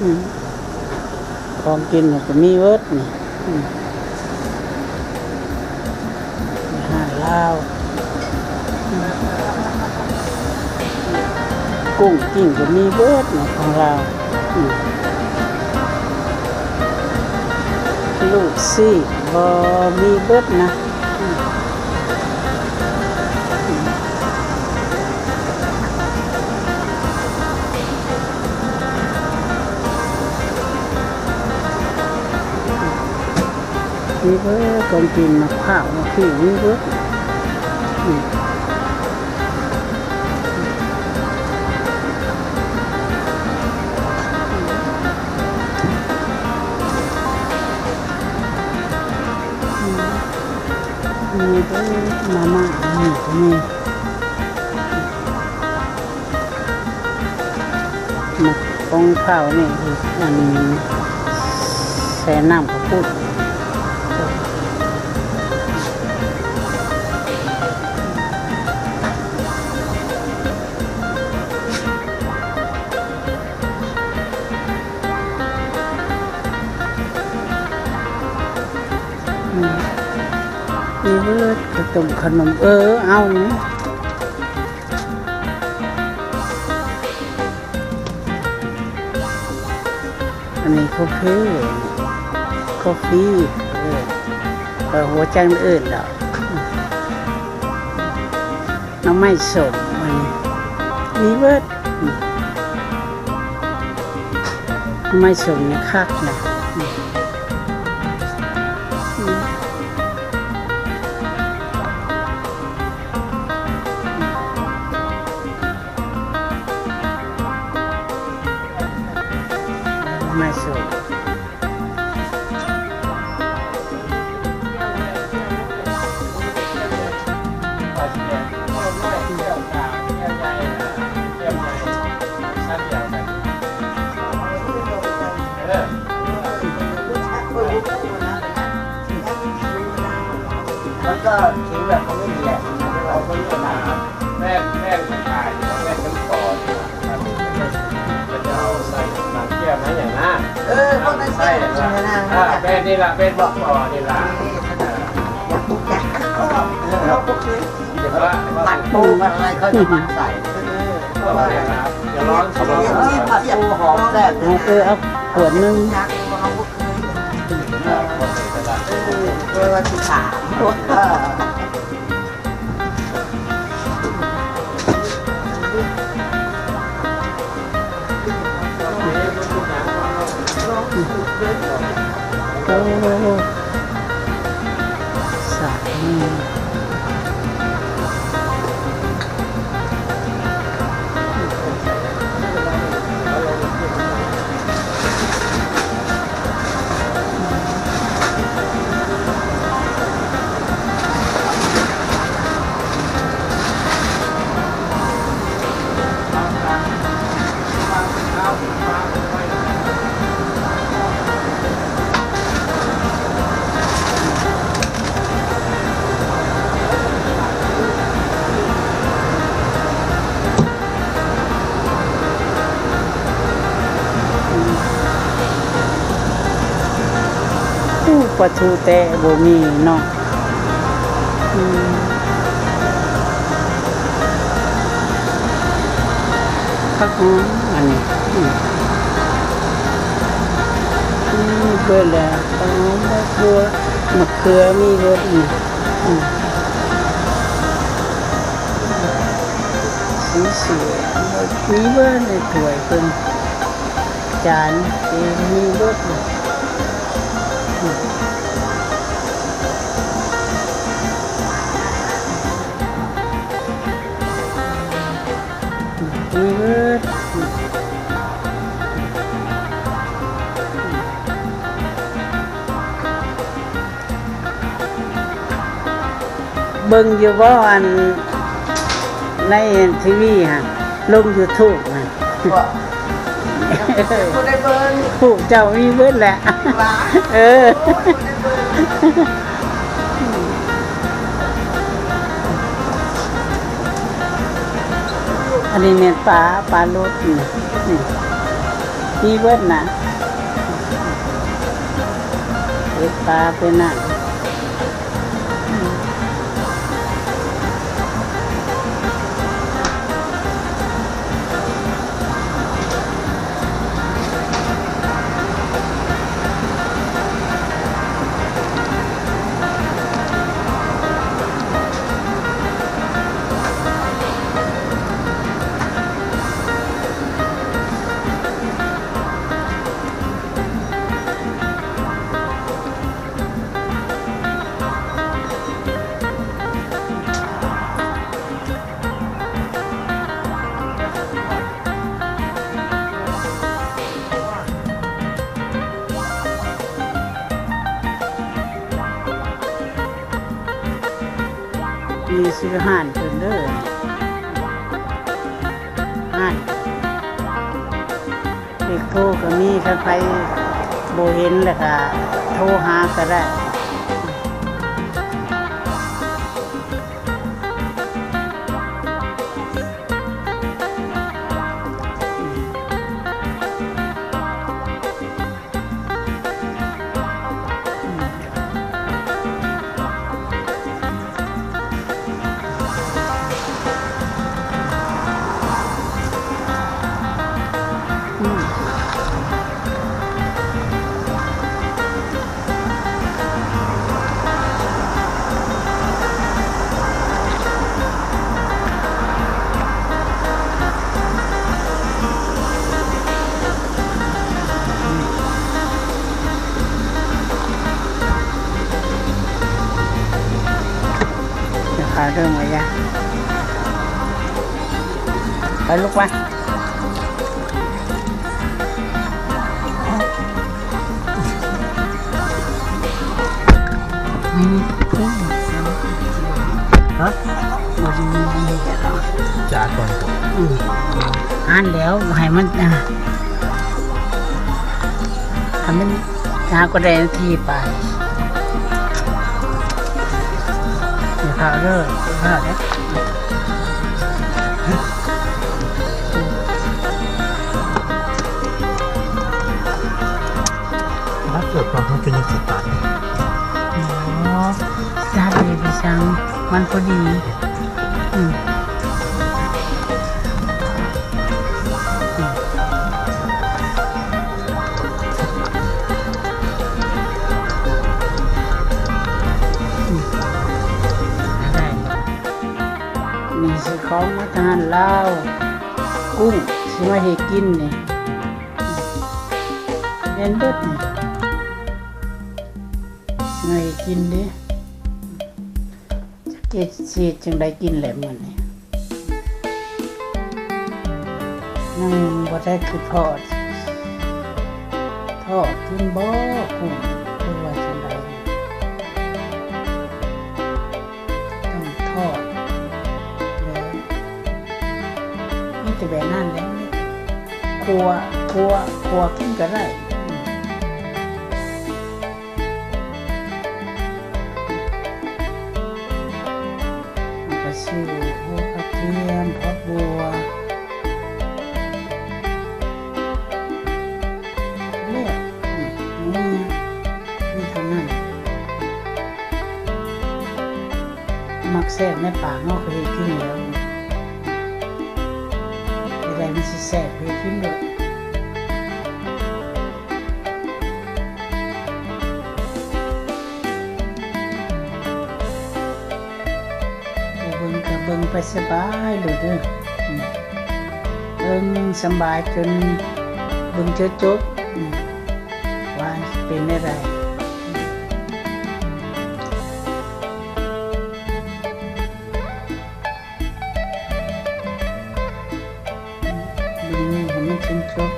ອືມ ຂອງກິນກໍມີເບິດນີ້ ອືມ ອາຫານລາວ ອືມ ກຸ້ງກິ້ງກໍມີເບິດນີ້ຂອງລາວ ອືມ ລູກຊີ້ນບໍ່ມີເບິດນະ ອືມ. ມີເບິດ ຂອງກິນ ໝາກພ້າວ ໝາກພິ້ວ ມີເບິດ ອືມ ມີເບິດ ມາມ່າ ມີ ມີ ໝາກຂອງເຜົານີ້ ອັນ ໃສ່ນ້ຳເຂົ້າປຸ້ນ ອືມ ມີເບິດ ເຂົ້າຕົ້ມ ຂະໜົມ ເອີ ເອົານີ້ ອັນນີ້ກາເຟ ກາເຟ ເອີ ຂ້ອຍບໍ່ຈັກເອີ້ນດອກ ໜໍ່ໄມ້ສົ້ມ ອັນນີ້ມີເບິດ ໜໍ່ໄມ້ສົ້ມນີ້ຄັກນະ ອືມ ອືມ. ໄມ້ສູງ ມັນກໍຖືວ່າເຂົາມີແຫຼະ ເຂົາກໍມີອຳນາດ ແມ່ນ ແມ່ນຂາຍ ແມ່ນເງິນກອນ ມັນຈະເອົາໃສ່ນ້ຳກ້ຽມ ນ້ຳຫຍັງນະ ເອີ ພວກນັ້ນໃສ່ນະ ອ່າ ແມ່ນນີ້ລະ ແມ່ນບໍ່ພໍນີ້ລະ ຢາກຮູ້ຈັກ ເຮົາບໍ່ເຄີຍ ເຫັນວ່າ ຜັດປູ ມັນອະໄລ ເຂົາຈະມັກໃສ່ ເອີ ເພາະວ່າ ຢ່າລອງ ຊິລອງ ຜັດປູຫອມແຊບ ເອີ ເອົາຂວດໜຶ່ງ ເຮົາບໍ່ເຄີຍ ເອີ ເອີ ວ່າຊິຖາມ ໂອ້ ສາກໜຶ່ງ ອູ້ ປາທູແຕະບໍ່ມີເນາະ ອືມ ຜັກຫອມ ອັນນີ້ ອືມ ອືມ ເບິດແລ້ວ ຜັກຫອມ ໝາກຖົ່ວ ໝາກເຂືອ ມີເບິດ ອືມ ອືມ ສີເສຍ ມີເບິດໃນຖ້ວຍເພິ່ນ ຈານ ເອີ ມີເບິດ ອືມ. ເບິ່ງຢູ່ບໍ່ ອັນ ໃນທີວີຫັ້ນ ລົງຢູທູບຫັ້ນ ບໍ່ ຍັງບໍ່ໄດ້ເບິ່ງ ຮູບເຈົ້າມີເບິດແຫຼະ ຫວາ ເອີ ໂອ້ຍ ບໍ່ໄດ້ເບິ່ງ ອັນນີ້ແມ່ນປາ ປາໂລດນີ້ ນີ້. ມີເບິດນະ ເປັດປາເປັນນັ້ນ. ນີ້ຊື່ຮ້ານເພິ່ນເດີ ຮ້ານ ເລກໂທກະມີ ຄັນໃຜບໍ່ເຫັນລະກະໂທຫາກະໄດ້. ເດີມາຢາ ໄປລູກໄປ. ຮະ ຈາກ່ອນ ອືມ ອ່ານແລ້ວໃຫ້ມັນ ອ່າ ໃຫ້ມັນ ຫາກໍໄດ້ນາທີໄປ ຢ່າພາວເດີ ຢ່າພາວເດີ. ຖ້າເກີດວ່າມັນເປັນຈັ່ງຊີ້ຕາຍ ອໍ ຈັບນີ້ໄປສັ່ງ ມັນພໍດີ ອືມ ອືມ. ນີ້ຊື້ຂອງມາຈາກຮ້ານລາວ ກຸ້ງຊິມາເຮັດກິນນີ້ ແມ່ນເບິດນີ້ ຊິມາເຮັດກິນເດ້. ເຮັດ ຊິເຮັດຈັ່ງໃດກິນແຫຼະມື້ນີ້ ຍັງບໍ່ໄດ້ຄືທອດ ທອດກິນບໍ່ກຸ້ງ ຫຼືວ່າຈັ່ງໃດ ຕ້ອງທອດແຫຼະ ມີແຕ່ແບບນັ້ນແຫຼະ ຂົ້ວ ຂົ້ວ ຂົ້ວກິນກະໄດ້. ປາຊິວ ຫົວກະທຽມ ຜັກບົວ ແລ້ວ ອືມ ມີ ມີເທົ່ານັ້ນ ມັກແຊບໃນປາກເຮົາກະເຮັດກິນແລ້ວ ເຮັດໄດ້ມັນຊິແຊບ ເຮັດກິນໂລດ. ເບິ່ງກະເບິ່ງໄປສະບາຍໂລດເດີ ເບິ່ງສະບາຍຈົນເບິ່ງຈົນຈົບ ວ່າຊິເປັນແນວໃດ. ເບິ່ງໃຫ້ມັນຈົນຈົບ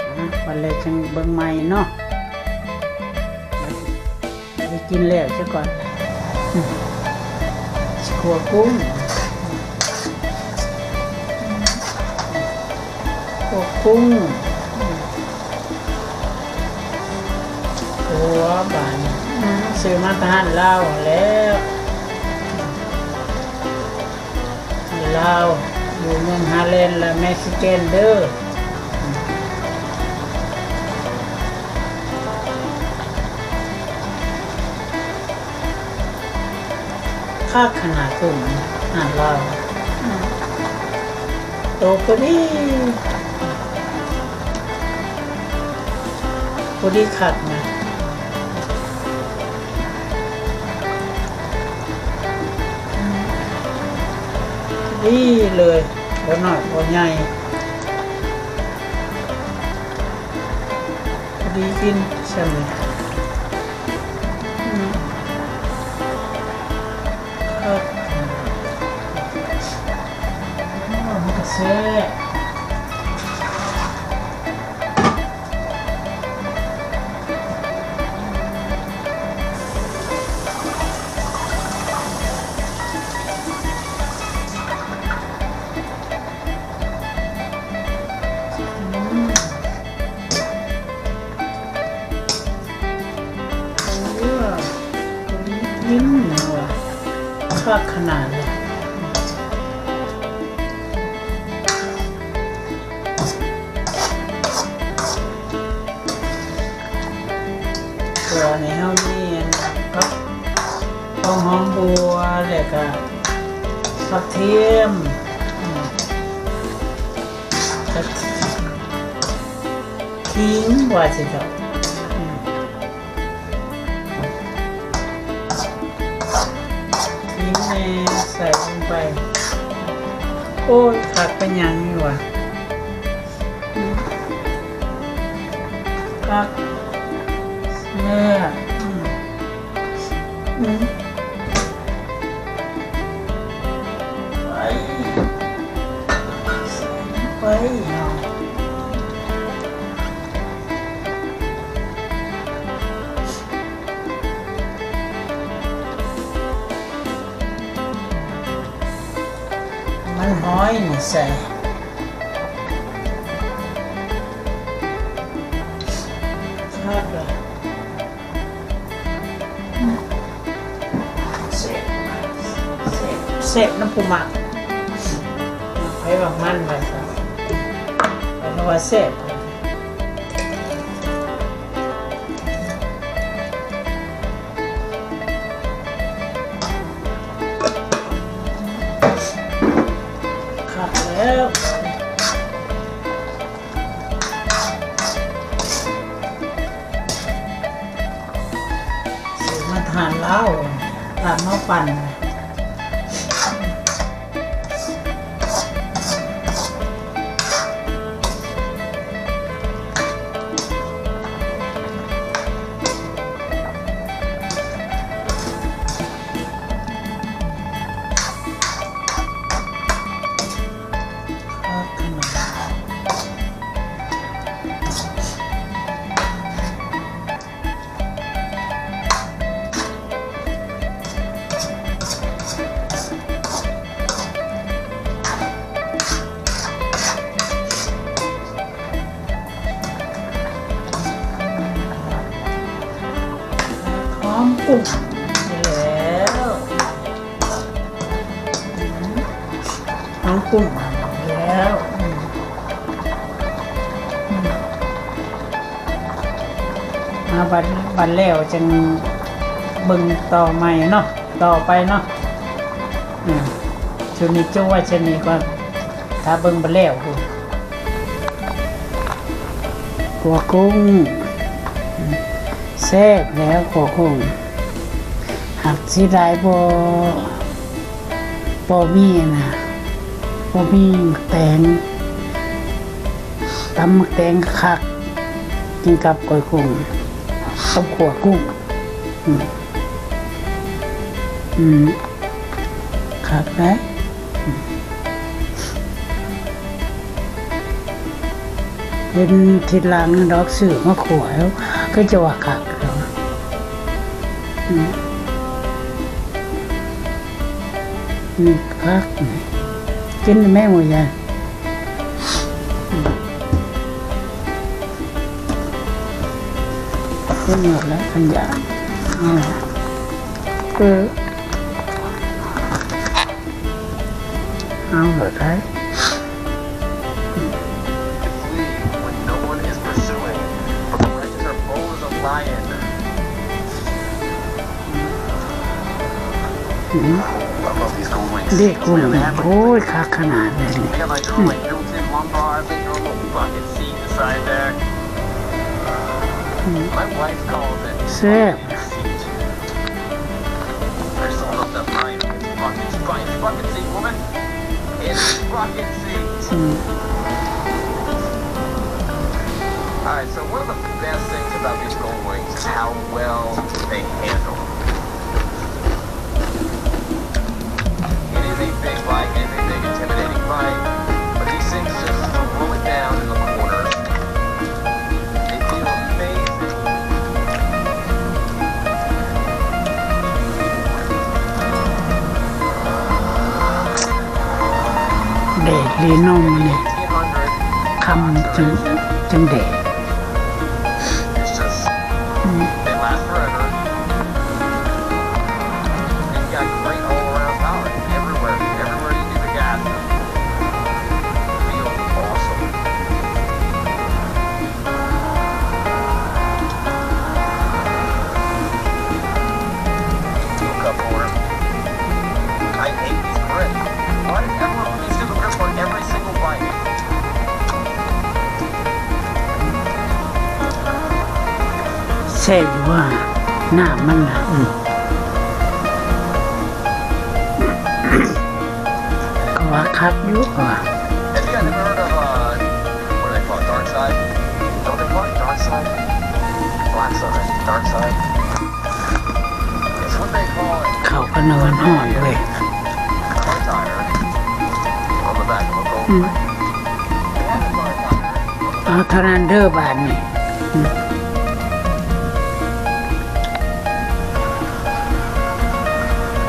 ອາ ບັດແລ້ວຈຶ່ງເບິ່ງໃໝ່ເນາະ ໄດ້ກິນແລ້ວຊະກ່ອນ ຊິຂົ້ວກຸ້ງ ຂົ້ວກຸ້ງ. ໂອ້ ບາດນີ້ ອືມ ຊື້ມາແຕ່ຮ້ານລາວຫັ້ນແຫຼະ. ລາວ ຢູ່ເມືອງຮາແລນ ແລະ ເມັກຊິເກັນເດີ. ຄັກຂະໜາດ ເປັນອາຫານລາວ ໂຕພໍດີ ພໍດີຄັກນະ ດີເລີຍ ບໍ່ນ້ອຍບໍ່ໃຫຍ່. ພໍດີກິນຊ່ຳນີ້ ອືມ ຄັກ ໂອ້ ມັນກະແຊບ. ອືມ ເອີ ກິນແລ້ວວ່າ ຄັກຂະໜາດເລີຍ. ຕົວນີ້ເຮົາມີອັນ ຜັກ ຫອມບົວ ແລ້ວກະຜັກທຽມ ອືມ ກະຂີງ ວ່າຊິເຖາະ ອືມ ຂີງແດ່ໃສ່ລົງໄປ. ໂອ້ຍ ຄັກປານຫຍັງນີ້ຫວາ. ຄັກແທ້ ອືມ ອືມ ໄປ ໃສ່ໄປເນາະ. ມັນຫອຍນີ້ໃສ່ ຄັກລະ ແຊບ ແຊບ ແຊບນຳຜູ້ມັກ ມັກໃຜມັກມັນວ່າຊັ້ນ ເພາະວ່າແຊບ. ຄັກແລ້ວ ສູດມາດຕະຖານລາວ ຕາມມາປັ່ນ. ຫອມກຸ້ງແລ້ວ ຫອມກຸ້ງແລ້ວ ອືມ ອືມ ມາບັດ ບັດແລ້ວຈັ່ງເບິ່ງຕໍ່ໃໝ່ເນາະ ຕໍ່ໄປເນາະ ອືມ ຊຸດນີ້ຈົບໄວ້ຊ່ຳນີ້ກ່ອນ ຖ້າເບິ່ງບໍ່ແລ້ວພຸ້ນ. ຂົ້ວກຸ້ງ ແຊບແລ້ວ ຂົ້ວກຸ້ງ ຫາກເສຍດາຍບໍ່ ບໍ່ມີອັນນະ ບໍ່ມີໝາກແຕງ ຕຳໝາກແຕງຄັກ ກິນກັບກ້ອຍກຸ້ງ ກັບຂົ້ວກຸ້ງ ອືມ ອືມ ຄັກໄດ໋ ເຫັນທີຫຼັງດອກ ຊື້ມາຂົ້ວແລ້ວ ຄືຈະວ່າຄັກ ອືມ ນີ້ຄັກ ກິນແມ່ໝູຢາ ເປັນໝົດແລ້ວ ຄັນຢາກ ເອີ ເອີ. ເອົາເລີຍໄດ້. ເດກຸ້ງນີ້ ໂອ້ຍ ຄັກຂະໜາດເລີຍນີ້. ແຊບ. All right, so one of the best things about these golden wings is how well they handle. It is a big bite, it is a big intimidating bite, but these things just throw it down in the corners. They feel amazing. ແດດເລີຍເນາະມື້ນີ້ ຄ່ຳຈຶ່ງ ຈຶ່ງແດດ. It's just, they last forever. They've got great all-around power. Everywhere, everywhere you do the gas, it feels awesome. Look up, Warren. I hate these grips. Why does everyone put these stupid grips on every single bite? ແຊບຢູ່ວ່າ ນ້ຳມັນນະ ອືມ ກໍວ່າຄັກຢູ່ ກໍວ່າ. Have you guys ever heard of, uh, what do they call it? Dark side? Don't they call it dark side? Black side? Dark side? It's what they call it. ເຂົ້າກັນນະ ມັນຮ້ອນເວີຍ. Car tire on the back of a gold wing. ເອົາເທົ່ານັ້ນເດີບາດນີ້.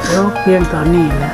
ໂອ້ ພຽງເທົ່ານີ້ແຫຼະ.